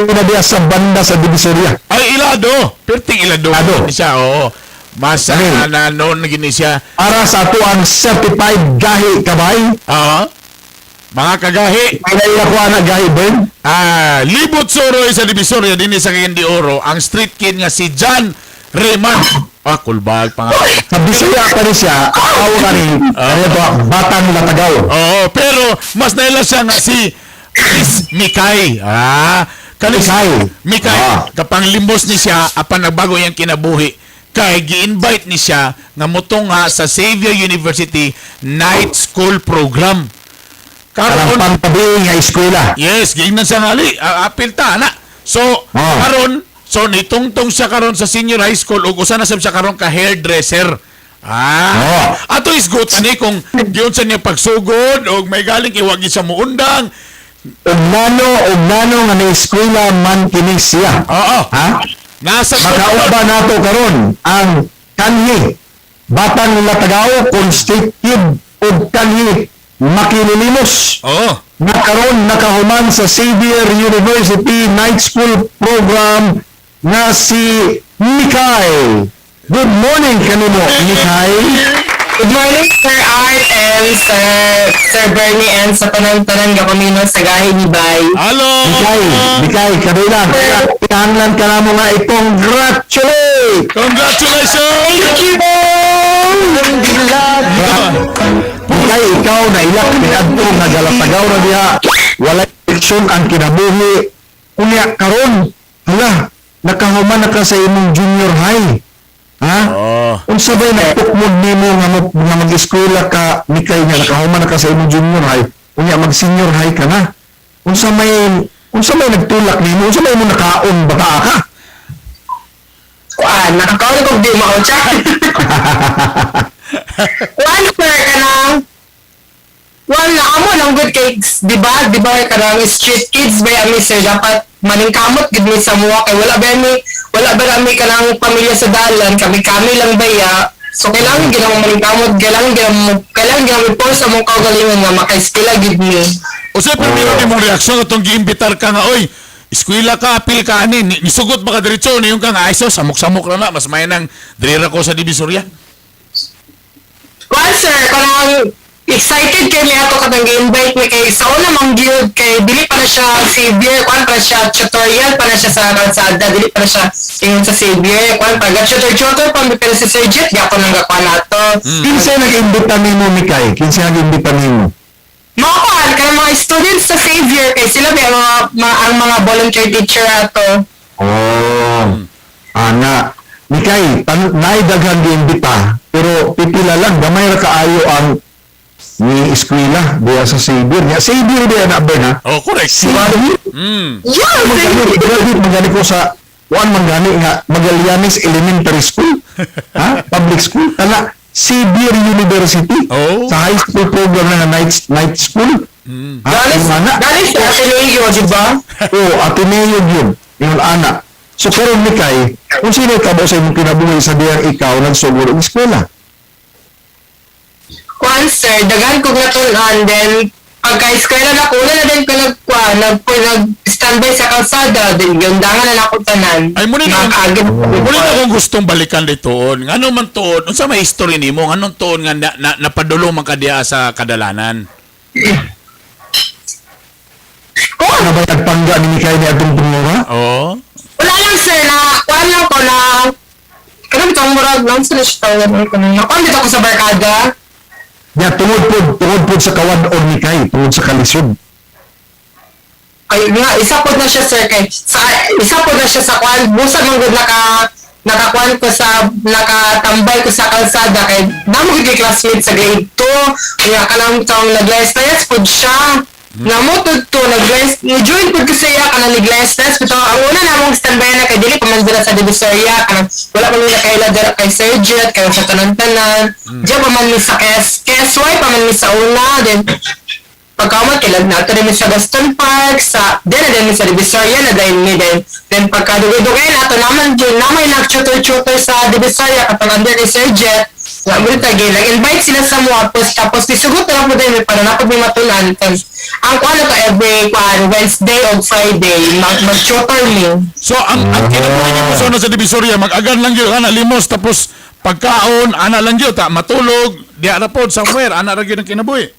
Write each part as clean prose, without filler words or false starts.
na diya sa banda sa Divisoria. Ay, ilado. Perting ilado. Ilado. Ni siya, oo. Mas Ano? na noon gini siya. Para sa ato ang certified gahi kabay. Oo. Mga kagahi, May naila ko ana gahi, Bern. Libot suroy sa Divisoria dinhi sa Cagayan de Oro, ang street kid nga si John Raymond. Ah, kulbal pa nga. Sa Bisaya pa rin siya, aw ka rin, ano to, Batang Latagaw. Oo, pero mas naila siya nga si Chris Mikay. Kani Mikay. Mikay, kapanglimbos ni siya apan nagbago iyang kinabuhi. Kay gi-invite ni siya nga motunga sa Xavier University Night School Program. Karang Karon pangtabi nga eskwela. Yes, giingnan siya nga ali, apil ta na. So, karon, so nitungtong siya karon sa senior high school ug usa na sab siya karon ka hairdresser. Ato is good ani kung giunsa niya pagsugod og may galing iwag siya muundang. Ug nano nga ni eskwela man kini siya. Oo. Ha? Nasa Makauba nato karon ang kanhi Batang Latagaw kung street kid ug kanhi makililimos na karon nakahuman sa Xavier University Night School Program nga si Mikay. Good morning kanimo, Mikay. Good morning, Sir Art and Sir Bernie and sa tanan-tanan nga pamino sa gahi ni Bay. Hello. Mikay, Mikay, kabilang. Kinahanglan ka namo nga i-congratulate. Congratulations! Thank you! Mikay, ikaw na ilak niadto nga galatagaw ra diha. Walay eleksyon ang kinabuhi. Unya karon, hala, nakahuman na ka sa imong junior high. Ha? Oh. Unsa bay nagtukmod nimo nga nga mag-eskwela ka, Mikay, nga nakahuman na ka sa imong junior high, unya mag senior high ka na? Unsa may nagtulak nimo? Unsa may imong nakaon bata ka? Kuan, nakakaon kog di mao chat. Kuan, sir, kanang wala amo lang good cakes, di ba? Di ba kanang street kids ba ami, sir, dapat maningkamot gid mi sa muwa kay wala ba mi kanang pamilya sa dalan, kami-kami lang ba ya. So kailangan gid mo maningkamot, kailangan gid mo i-post sa mong kaugalingon nga maka-eskwela gid mi. O sa primero ni mong reaksyon atong giimbitar ka nga, oy, eskwela ka, apil ka ani, nisugot ba ka diretso niyong ka nga, ay so, samok-samok na na, mas may nang drira ko sa Divisoria. Kuan, sir, kanang excited kay mi ato katong gi-invite mi kay sa una mang gyud kay dili pa na siya Xavier, kuan pa na siya, tutorial pa na siya sa kalsada, dili pa na siya ingon sa Xavier, kuan pa ga tutor tutor pa mi, pero si Sir Jet gyapon nang gakuan nato. Kinsa nag-imbita nimo, Mikay? Kinsa nag-imbita nimo? Mga kuan kanang mga students sa Xavier kay sila ba ang mga volunteer teacher ato. Oh. Ana. Mikay, naay daghan giimbita, pero pipila lang, gamay ra kaayo ang ni eskwela diya sa Xavier. Nya Xavier diya na ba na? Oh, correct. Xavier. Yeah, Magani, Xavier. graduate magani ko sa kuan man gani nga Magallanes Elementary School. Ha? Public school. Kana Xavier University. Oh. Sa high school program na nga night night school. Ha? Galing Yung ana. galing sa Ateneo, di ba? Oo, Ateneo yun. Yung ana. So karon, Mikay, kung sino ikaw sa imong kinabuhi sa diyang ikaw nagsugod og eskwela? Kuan, sir, daghan kog natun-an, then pagka eskwela na ko, una na din ko nag kuan, nag standby sa kalsada, then giundangan na nako tanan. Ay, muna na, Nakakaagad. muna na akong gustong balikan ditoon. Ngano man tuon, unsa may history nimo? Nganong tuon nga napadulo man ka diha sa kadalanan? Kuan, Ano ba nagpangga ni Mikay ni atong tungura? Oo. Wala lang, sir, na kuan lang ko na kanang bitong murag lang sa siya tawag ko na. Kuan dito ko sa barkada. Ya, tungod pod sa kawad-on ni Kay, tungod sa kalisod. Ay nga, isa po na siya, sir, kay sa isa po na siya sa kuan, busa man gud nakakuan ko sa nakatambay ko sa kalsada kay damo gud kay classmate sa grade 2 kaya kanang tong naglayas-layas pod siya. Namo to naglayas ni join pod ko sa iya kanang naglayas-layas bitaw ang una namong standby na kay dili pa man dira sa Divisoria, kanang wala pa man nakaila dira kay Sir Jet kay sa tanan-tanan. Diya pa man mi sa KSY pa man mi sa una, then pagkamat kailan nato rin mi sa Gaston Park sa then na din mi sa Divisoria na dahil mi then pagka dugay-dugay nato naman jud na may nag-tutor-tutor sa Divisoria katong under ni Sir Jet. Wala mo rin nag-invite sila sa mga tapos tapos isugot na lang po din para na po may matunan. Ang kuan na to every kuan Wednesday o Friday mag-tutor me. So ang kinabuhi nimo sa sa Divisoria, mag-agan lang gyud ana limos, tapos pagkaon ana lang gyud ta matulog diha ra pod somewhere ana ra gyud ang kinabuhi.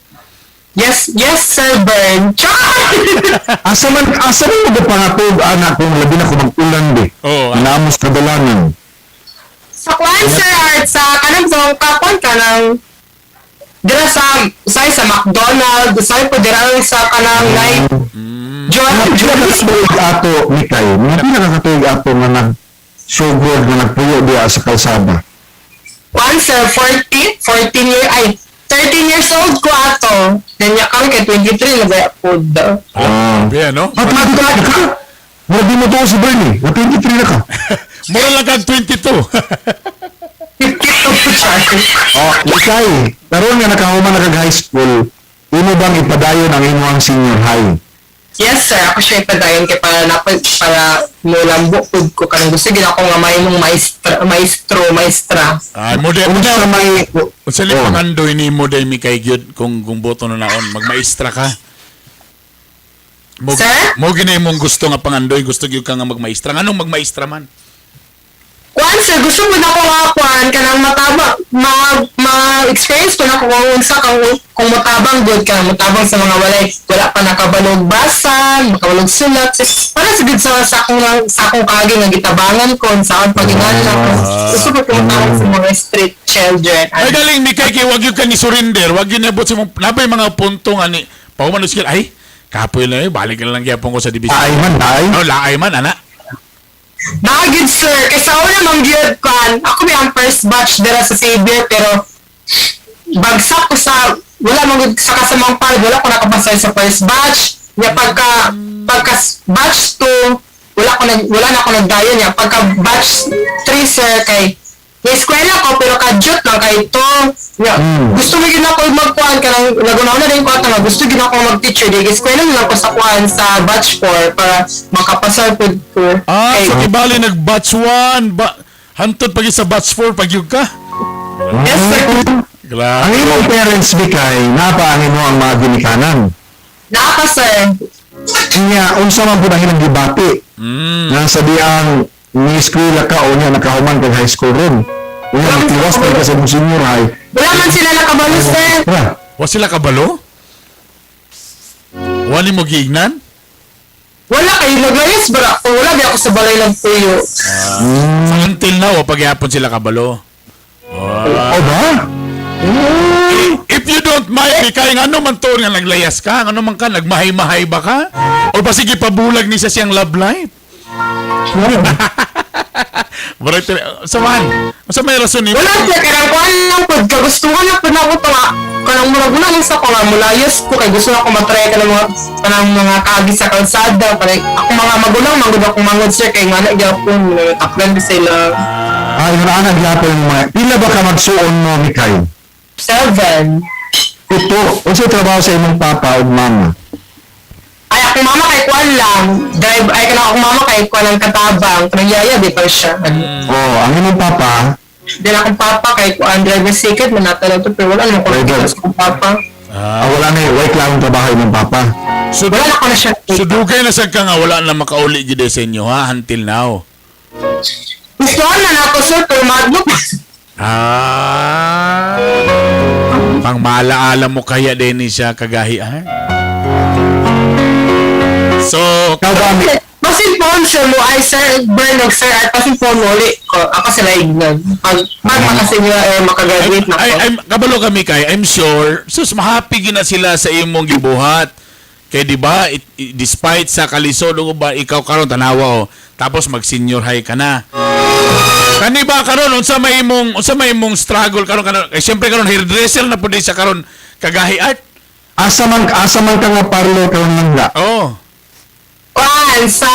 Yes, yes, Sir Bern. Char! Asa man mo pangatog ana kung labi na kung mag-ulan di. Oo, ah. Namos kadalanan. Sa kuan, Sir Art, sa kanang sa kakuan ka ng dira sa McDonald, sa po dira sa kanang night. John, Mga pila ka katuig ato, Mikay. Mga pila ka katuig ato nga nag-sugod nga nagpuyo diya sa kalsada. Kuan, sir, 14 year, ay, 13 years old ko ato. Then ya kami kay 23 na ba po daw. Ah. Yeah, no? At lagi ka ka? Mura di mo to si Bernie. Na 23 na ka. Mura lang kag 22. 52 char. Oh, Mikay, karon nga nakahuman na kag high school, imo bang ipadayon ang imong senior high? Yes, sir, ako siya ipadayon kay para napad para mulambo pud ko kanang gusto gid ako nga mahimong maestra, maestro, maestra. Ay, mo di Unsa may unsa ni Oh. pangandoy nimo day Mikay gyud kung boto na naon magmaestra ka? Mo, Sir? mo gini imong gusto nga pangandoy, gusto gyud ka nga magmaestra. Nganong magmaestra man? Kuan, sir, gusto mo na ko nga kuan kanang mataba ma experience ko na kung unsa kang kung motabang good ka motabang sa mga wala pa nakabalog basa, makabalog sulat. Para sa good sa akong kaagi nga gitabangan ko sa akong paginganlan ko. Gusto ko kumotabang sa mga street children. Ay galing Mikay kay wag gyud ka ni surrender, wag gyud nabot sa imong nabay mga punto nga ni pahuman skill ay kapoy lang eh, balik na lang gyapon ko sa division. Ay man, ay. Oh, laay man ana. Naa gyud, sir, kay sa una man gyud kuan, ako may ang first batch dira sa Xavier pero bagsak ko sa wala man gyud sa kasamang palad, wala ko nakapasay sa first batch. Nya pagka pagka batch 2 wala na ako nagdayon niya. Pagka batch 3, sir, kay may eskwela ko pero kadyot lang kay ito. Nya, gusto mo gyud ako magkuan kanang nagunaw na din ko ato nga gusto gyud ako mag-teacher di eskwela na lang ko sa kuan sa batch 4 para makapasar pud ko. Ah, Kay- so ibali nag batch 1 ba hantod pag sa batch 4 pag yun ka. Yes, sir. Grabe. Ang imong parents, Mikay, napa ang imo ang mga ginikanan. Naa pa, sir. Nya, unsa man pud ang ilang gibati? Mm. Nga sa diyang ni eskwela ka o niya nakahuman kag high school ron. Unya nagtiwas pa ka sa imong senior high. Wala man sila nakabalo, sir. Wala. Wa sila kabalo? Wali mo giignan? Wala kayo naglayas bara ko. Wala di ako sa balay lang puyo. Sa until now, wa pagyapon sila kabalo. O ba? If you don't mind, kay ngano man to nga naglayas ka? Ngano man ka nagmahay-mahay ba ka? O ba sige pabulag ni siya siyang love life? Murag samahan. Unsa may rason nimo? Wala sir, kanang kuan lang pud kagustuhan lang pud nako to nga kanang murag wala lang sa ko nga mulayas ko kay gusto na ko matry kanang mga kaagi sa kalsada kay ako mga magulang manggod akong mangod, sir, kay ngana gyapon taklan ko sila. Ay, wala na gyapon yung mga. Pila ba ka magsuon mo, Mikay? 7. Ito, unsa trabaho sa imong papa ug mama? Ay, akong mama kay kuan lang. Drive ay kanang akong mama kay kuan ang katabang kanang yaya di pa siya. Oh, ang imong papa, Then akong papa kay kuan driver secret man nato lang to pero wala na ko Driver. nakita sa akong papa. Wala na way klarong trabaho imong papa. So, Wala na ko na siya. so dugay na sad ka nga wala na makauli gid sa inyo ha until now. Gusto na nako, sir, pero madlok. Ah. Pang maalaala mo kaya din siya kagahi ah. So, Ikaw ba, Basin phone sir mo ay sir Bern og sir at basin phone mo ulit ko ako sila ignan pag makasenyo or makagraduate na ay, ko. I'm, kabalo kami kay, I'm sure, sus, mahappy gina sila sa imong gibuhat. Kay di ba, despite sa kalisod o ba, ikaw karon tanawa oh, tapos mag senior high ka na. Kani ba karon unsa may imong struggle karon karon? Eh, siyempre karon hairdresser na pud siya karon kagahi art. Asa man ka nga parlor karon langga? Oh. Kuan sa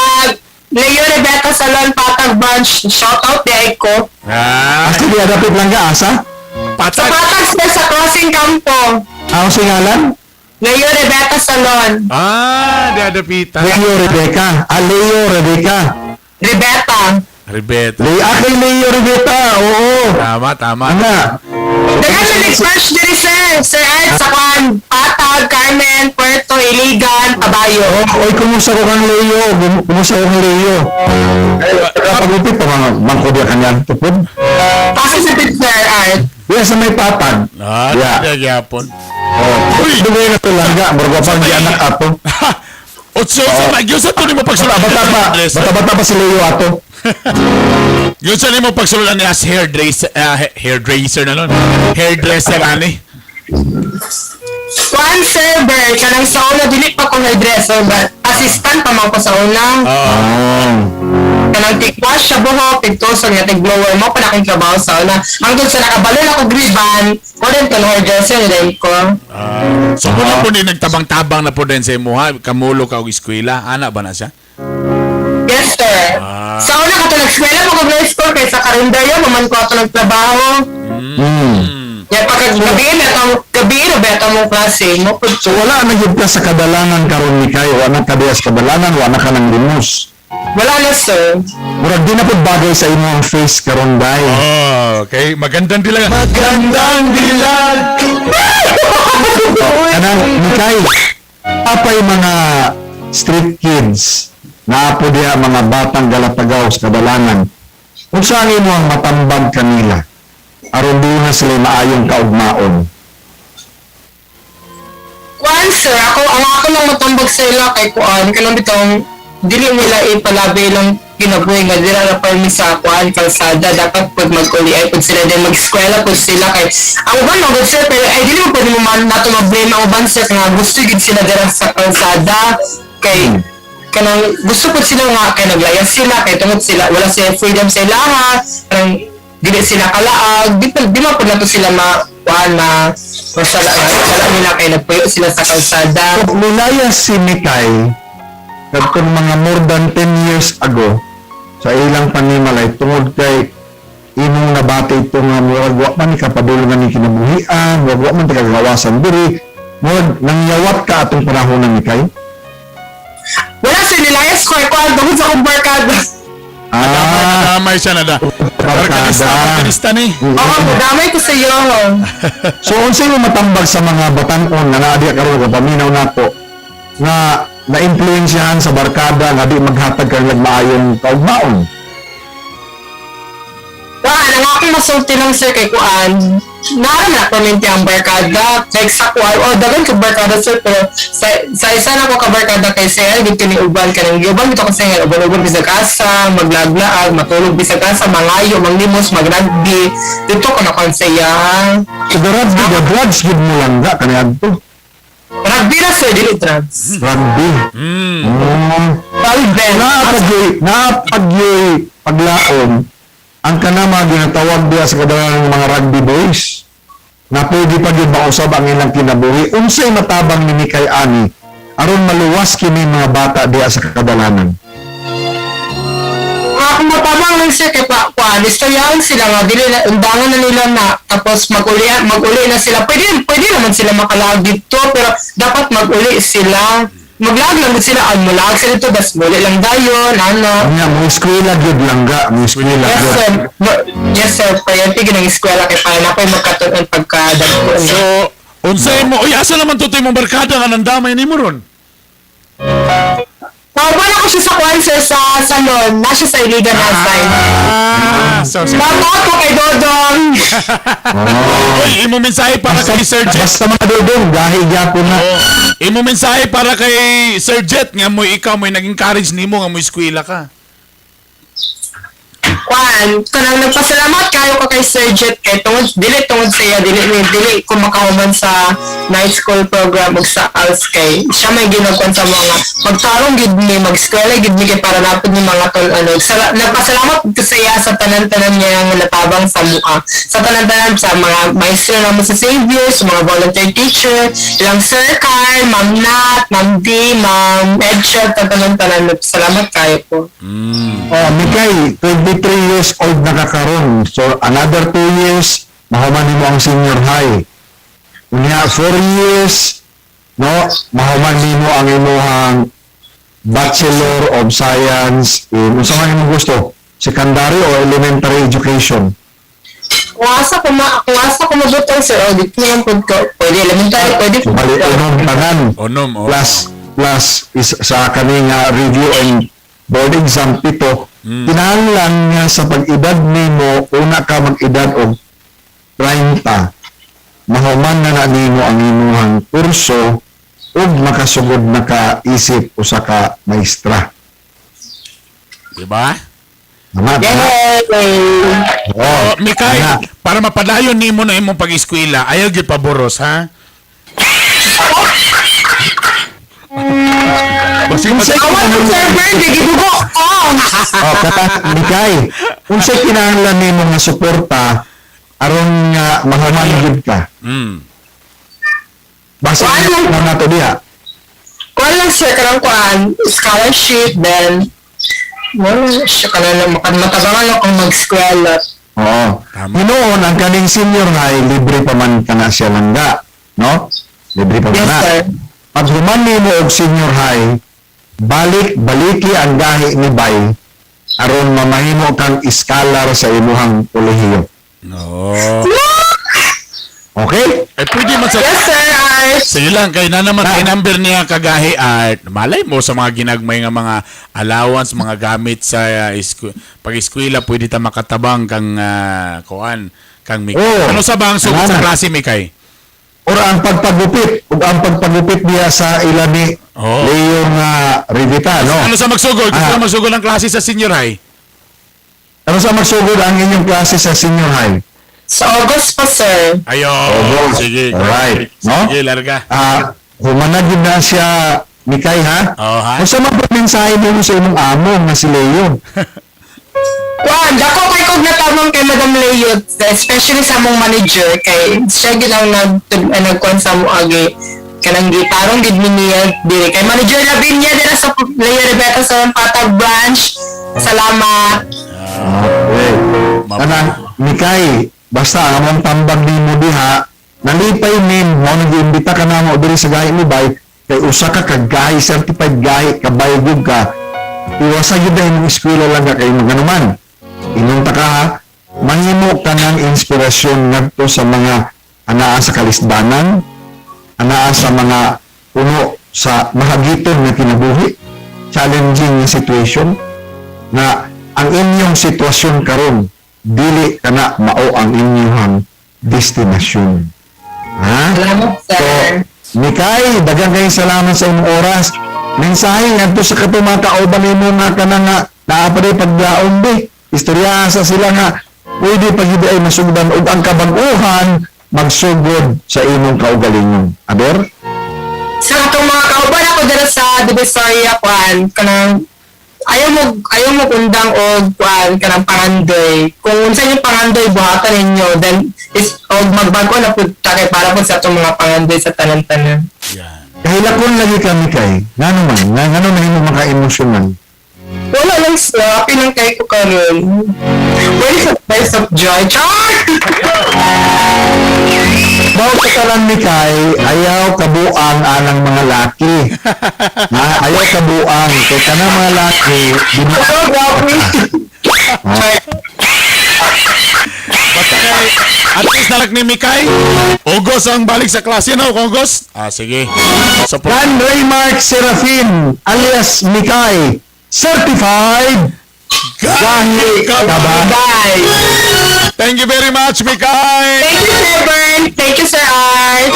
Leo Rebecca Salon Patag Branch, shout out di ay ko. Ah, Asa di adapit langga asa? Sa patag. Patag, sir, sa Crossing Campo. Ang singalan? Leo Rebecca Salon. Ah, di adapita. Leo Rebecca. Ah, Leo Rebecca. Rebecca. Rebeta. Leo, ah, kay Leo Rebecca. Oo. Tama, tama. Ana. Daghan na nag-crush diri, sir. Sir Art, sa kwan, Patag, Carmen, Puerto, Iligan, Pabayo. Oy, kumusta ko kang Leo? Kumusta ko kang Leo? Ay, pagupit pa mga bangko diya kanyan. Tupod. Pasa sa pit, Sir Art. Diya sa may patag. Ah, Yeah. gyapon. Oh. Uy, dugay na to langga. Murag pa di anak ato. Otso sa magyud sa to nimo pagsulod. Bata pa, bata pa si Leo ato. Yun sa nimo pagsulod ni as hairdresser, hairdresser na nun. Hairdresser ani. Kwan, sir, Bert, kanang sa una, dili pa ko hairdresser, but assistant pa man ko sa una. Oh. Kanang tig-wash siya buhok, tig-tusok niya, tig-blower mo pa na akong trabaho sa una. Hangtod sa nakabalo na ko griban, ko rin to hairdresser na din ko. So muna po din nagtabang-tabang na po din sa imo ha, kamulo ka og eskwela, ana ba na siya? Yes, sir. Ah. Sa una ka to nag-eskwela mo ko grade school kay sa karinderya, maman ko ato nagtrabaho. Ya pagka gabi na tong gabi na ba mong klase mo pud. So wala na gyud ka sa kadalanan karon ni kay, wala ka diya sa kadalanan, wala ka nang limos. Wala na, sir. Murag di na pud bagay sa imong face karon day. Oh, okay. Magandang dilag. Magandang dilag. Kanang Mikay, apay mga street kids na po diha mga batang galatagaw sa kadalanan. Unsa ang imo ang matambag kanila aron di na sila maayong kaugmaon? Kuan, sir, ako ang ako lang matambag sa ila kay kuan kanang bitong dili nila ipalabi ilang kinabuhi nga dira ra permi sa kuan kalsada. Dapat pud magkuli ay pud sila din mag-eskwela pud sila kay ang uban man gud, sir, pero ay dili mo pud mo man nato ma-blame ang uban, sir, nga gusto gid sila dira sa kalsada kay kanang gusto pud sila nga kay naglayas sila kay tungod sila wala sila freedom sa ilaha, kanang dili sila kalaag, di man pud nato sila ma kuan ma masala sala nila kay nagpuyo sila sa kalsada. So, nilayas si Mikay kadtong mga more than 10 years ago sa ilang panimalay tungod kay imong nabati ito nga murag wa man ni kapadulong nga ni kinabuhian, murag wa man ti kagawasan diri, murag nangyawat ka atong panahon na Mikay. Wala sir, nilayas ko ay kuan tungod sa akong barkada. Ah, Damay siya na da. barkada. Barkadista, barkadista ni. Oo, damay ko sa iyo. So unsay mo matambag sa mga batan-on nga naa diha karon paminaw nako nga na-impluwensyahan sa barkada nga di maghatag kanilang maayong kaugmaon? Kuan, ang akong masulti lang, sir, kay kuan, naram na permente ang barkada. Like sa kuan, oh, dagan ko barkada, sir, pero sa isa na ko ka barkada kay sir, dito ni uban ka nang uban dito ko sa uban uban bisag asa, maglaglaag, matulog bisag asa, mangayo, manglimos, magrugby. Dito ko na kuan sa iya. So the rugby, the drugs gid mo lang ga kaniadto. Rugby na, sir, dili drugs. Rugby. Well, Naapagyoy paglaom ang kana mga ginatawag diya sa kadalanan ng mga rugby boys na pwede pa gyud mausab ang ilang kinabuhi. Unsay matabang ni Mikay ani aron maluwas kini mga bata diya sa kadalanan? Ako matabang lang, sir, kay pa kuan, istoryahan sila nga dili na undangan na nila na tapos maguli na sila. Pwede pwede naman sila makalag dito pero dapat maguli sila. Maglag lang gud sila, ang mulaag sila dito, das muli lang dayon, ano. Nga mo eskwela gyud lang ga, mo eskwela Yes, gyud. sir. No, yes, sir. Priority gyud ang eskwela kay para na ko'y magkatuon pagkadagko. So, unsay mo, uy, asa naman tutoy mong barkada nga nandamay nimo ron? Wala ko siya sa kuan, sir, sa salon. Na siya sa Iligan Asay. Ah, so, so, Tama ko kay Dodong. Oh. Uy, imo mensahe para kay Sir Jet. Basta mga dodong, gahi gyapon na. Oh, imo mensahe para kay Sir Jet nga mo ikaw mo nag-encourage nimo nga mo eskwela ka. Kuan, kanang nagpasalamat kayo ko kay Sir Jet kay tungod dili tungod sa iya dili ni dili ko makahuman sa night school program ug sa ALS kay siya may ginagkuan sa mga magtarong gid ni mag-eskwela gid ni kay para napod ni mga tol ano. Nagpasalamat ko sa iya sa tanan-tanan niya nga natabang sa mua, sa tanan-tanan sa mga maestro namo sa Xavier, sa mga volunteer teacher, ilang Sir Carl, Ma'am Nat, Ma'am D, Ma'am Edshot, tanan-tanan, nagpasalamat kayo ko. Oh, Mikay, 23 years old na ka karon. So another 2 years, mahuman nimo ang senior high. Unya 4 years, no, mahuman nimo ang imuhang Bachelor of Science in unsa man imong gusto? Secondary or elementary education? Kung asa ko mabutang, sir, oh, dito lang pud ko. Pwede elementary, pwede po. Bali unom tanan. Unom, oh. Plus is sa kaning review and board exam, 7. Kinahanglan nga sa pag-edad nimo, una ka mag-edad og 30, mahuman na na nimo ang imuhang kurso ug makasugod na ka isip usa ka maestra. Diba? Tama, tama. Yay! Oh, Oh, Mikay, ana. para mapadayon nimo na imong pag-eskwela, ayaw gyud paboros, ha? Basig Unsay Awan ko, kinahanglan- Sir Bern, di gidugo. Oh! Oh, kata Mikay, unsay kinahanglan nimo nga suporta aron nga mahuman gyud ka? Basta Wala. na nato diha. Kuan lang, sir, kanang kuan, scholarship, then, wala siya ka na lang, matabangan lang kung mag-eskwela. Oo. Tama. Hinoon, ang kaning senior high, libre pa man ka na siya langga. No? Libre pa man Yes, na. sir. Pag human nimo og senior high, balik, baliki ang gahi ni Bay aron mamahimo kang iskalar sa imuhang kolehiyo. No. Okay? Eh, pwede man sa. Yes, sir, Art. Sige lang, kay na naman, kay number niya kagahi Art. Malay mo sa mga ginagmay nga mga allowance, mga gamit sa pag-eskwela, pwede ta makatabang kang kuan, kang Mikay. Oo. Ano sa bang sugod sa Wala na. klase, Mikay? Or ang pagpagupit, ug ang pagpagupit niya sa ila ni Oo. Leo nga Revita, no? Ano sa magsugod? Gusto Ah. na magsugod ang klase sa senior high? Ano sa magsugod ang inyong klase sa senior high? Sa August pa, sir. Ayo, August. sige. Alright. No? Sige, larga. Ah, humanag yun na siya, Mikay, ha? Oo, ha? Kung sa mga mensahe mo sa imong amo nga si Leo. Kuan, dako kay kog natabang kay Madam Leyot, especially sa among manager, kay siya gid ang nagkuan sa amo agi kanang gitarong gid mi niya diri kay manager labi niya dira sa Leo Rebecca sa Patag branch. Salamat. Okay. Kanang, Mikay, basta ang among tambag nimo diha, nalipay nin, mao nang giimbita ka namo diri sa gahi ni Bay, kay usa ka ka gahi, certified gahi, kabay gyud ka. Iwasa gyud na imong eskwela lang ka kay mga naman. Inunta ka ha, mahimo ka ng inspirasyon ngadto sa mga anaa sa kalisdanan, anaa sa mga puno sa mahagiton nga kinabuhi, challenging nga situation, na ang inyong sitwasyon karon dili kana mao ang inyong destinasyon. Ha? Salamat, So, sir. Mikay, daghang kayong salamat sa imong oras. Mensahe ngadto sa katong mga kauban nimo nga kana nga naa pa day paglaom be. Istorya sa sila nga pwede pag hindi ay masugdan ug ang kabag-uhan magsugod sa imong kaugalingon. Aber? Sa atong mga kauban ako dira sa Divisoria, kuan kanang ayaw mo kundang og kuan kanang pangandoy. Kung unsa yung pangandoy buhatan ninyo, then is og magbago na pud ta kay para pud sa atong mga pangandoy sa tanan-tanan. Yan. Kahilakon lagi kami kay. Ngano man, nga ngano nahimo maka-emosyonal. Wala lang, sir, happy lang kay ko karon. Where is the place of joy? Char! Bao ka talan ni Kai, ayaw kabuang anang mga laki. Ha, ayaw kabuang. Kay kanang mga laki, di ba? Oh, grabe. Char. Basta kay, at least nalak ni Mikay. August ang balik sa klase, no? August? Ah, sige. So, Dan Raymark Serafin, alias Mikay, certified Gahi ka ba? Bye. Thank you very much, Mikay! Thank you, Sir Bern. Thank you, Sir Art.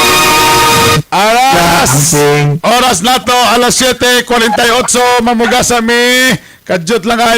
Aras! Amping. Oras na to, alas 7:48, mamugasa mi. Kadyot lang kayo.